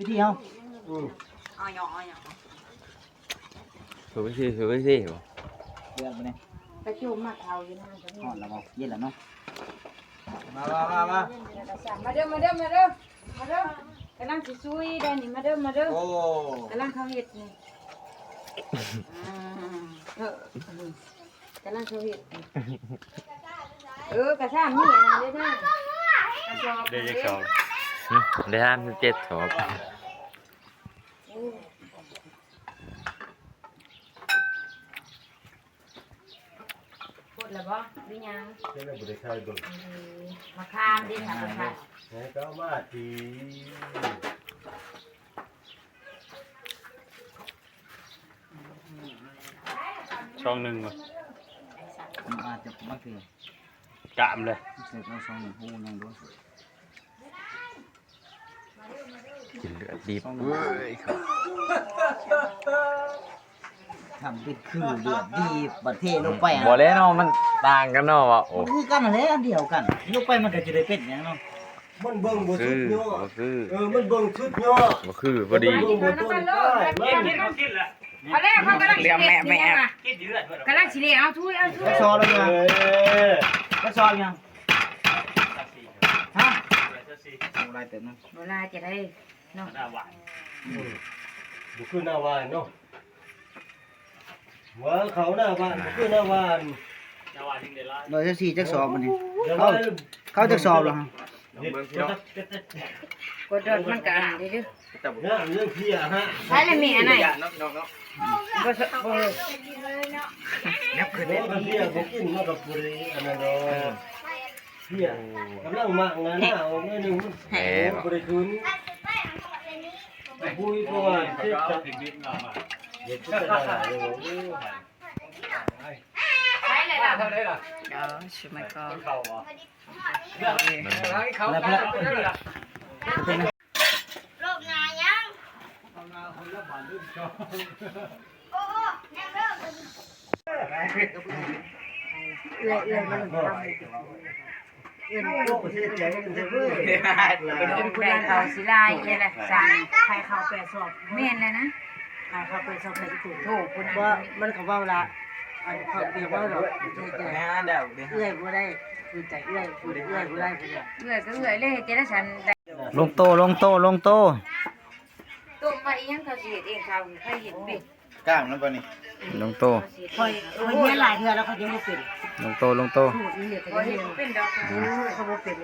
ທີ່ເຮົາ ອືມ ເອົາຫຍັງ ເອົາຫຍັງ ເອົາໄປຊິ ເອົາໄປຊິ ເດືອດບໍ່ນີ້ ໄປຈຸ່ມໝາກເທົາຢູ່ນັ້ນກໍມີ ຮ້ອນແລ້ວບໍ່ ເຢັນແລ້ວເນາະ ມາ ມາ ມາ ມາ ມາເດີ ມາເດີ ມາເດີ ມາເດີ ກຳລັງຊິຊຸຍໄດ໋ນີ້ ມາເດີ ມາເດີ ໂອ້ ກຳລັງເຂົາເຮັດນີ້ ອ່າ ເອີ ກຳລັງເຂົາເຮັດ ເອີ ກະຊາມນີ້ອັນນັ້ນເດ້ນາ ກະສອບ ໄດ້ຈັກສອບ? ຫຶ ໄດ້ສາມສິບເຈັດສອບ ໂອ້ ໝົດແລ້ວບໍ່ ຫຼືຍັງ? ຍັງບໍ່ໄດ້ຖ່າຍເບິ່ງ ເອີ ມະຂາມເດ້ ຫາກະຂາມ ໃຫ້ເຂົາມາຕີ ຊ່ອງໜຶ່ງບໍ່ ມັນອາດຈະ ມັນຄື ກະມາເລີຍ ເສກເອົາຊ່ອງໜຶ່ງ ໂອ້ ຍັງໂດນ ກິນເລືອດດີບເວີຍ ທຳເປັນຄືເລືອດດີບ ບັດເທລົງໄປ ບໍ່ແລ້ວເນາະ ມັນຕ່າງກັນເນາະ ວ່າ ໂອ້ ມັນຄືກັນຫັ້ນແຫຼະ ອັນດຽວກັນ ລົງໄປມັນກະຈະໄດ້ເປັນຫຍັງເນາະ ມັນເບິ່ງບໍ່ສຸດຍອດ ບໍ່ຄື ເອີ ມັນເບິ່ງສຸດຍອດ ບໍ່ຄື ບໍ່ດີ ມັນເບິ່ງບໍ່ຕົ້ນປາຍ ກິນ ກິນ ກິນລະ ເອົາແລ້ວ ເຂົາກຳລັງຊິເຮັດ ເຫຼືອແມ່ ແມ່ ກິນຢູ່ເຮືອນເພິ່ນ ກຳລັງຊິເລີຍ ເອົາຖ້ວຍ ເອົາຖ້ວຍ ເອີ ເຂົາຊອລແລ້ວ ເອີ ເຂົາຊອລຫຍັງ ຮະ ບໍ່ຫຼາຍເຕີບນະ ບໍ່ຫຼາຍຈະໄດ້ເນາະ ໜ້າຫວານ ອືມ ບໍ່ຄືໜ້າຫວານເນາະ ວ່າເຂົາໜ້າຫວານ ບໍ່ຄືໜ້າຫວານ ໜ້າຫວານຍັງໄດ້ຫຼາຍ ຮ້ອຍຊາວສີ່ຈັກສອບບັດນີ້ ເຂົາ ເຂົາຈັກສອບລະ ເບິ່ງພີ່ນ້ອງ ກົດດອດມັນກະອັນນີ້ເດີ ເລື່ອງເພຍຮະ ໃຊ້ລະແມ່ອັນນັ້ນ ບໍ່ ບໍ່ ແນວຂຶ້ນ ໂອ້ ເພຍບໍ່ກິນມັນກະບໍ່ໄດ້ອັນນັ້ນດອກ ເພຍກຳລັງໝາກງາໜ້າອອກໜ້ອຍໜຶ່ງ ແມ່ນບໍ່ ບໍ່ໄດ້ຄືນ ບຸຍ ເພາະວ່າເຮັດຈັກ ເຮັດຈັກ ໃຊ້ແລ້ວລະ ເອີ ຊິມາກ່ອນ ແລ້ວ ໂລບໜ້າຍັງ ໂອ້ໂອ້ ຍັງເດີ ເອື້ອຍ ເອື້ອຍມັນ ເປັນຜູ້ນຳເຂົາຊິລາຍເອີຍລະ ສາຍ ຂາຍເຂົ້າແປດສອບ ແມ່ນແລ້ວນະ ຂາຍເຂົ້າແປດສອບ ໃຫ້ອີ່ໂຕ ໂທ້ ຜູ້ນັ້ນ ບໍ່ ມັນກະເວົ້າລະ ອັນເຂົາບໍ່ເວົ້າດອກ ເອື້ອຍບໍ່ໄດ້ ຄືໃຈເອື້ອຍ ເອື້ອຍບໍ່ໄດ້ ເອື້ອຍກະເອື້ອຍເລີຍ ເຮັດຈັ່ງໃດຊັ້ນ ລົງໂຕ ລົງໂຕ ລົງໂຕ ຕົ້ມໄວ້ອີ່ຫຍັງ ເຂົາຊິເຮັດເອງ ເຂົາໃຜເຮັດເປັນ ກ້າງມັນບໍ່ນີ້ ລົງໂຕ ຂ້ອຍ ຂ້ອຍຮຽນຫຼາຍເທື່ອແລ້ວ ຂ້ອຍຍັງບໍ່ເປັນ ລົງໂຕ ລົງໂຕ ຂອງເຮົາເປັນດອກ ເຂົາບໍ່ເປັນ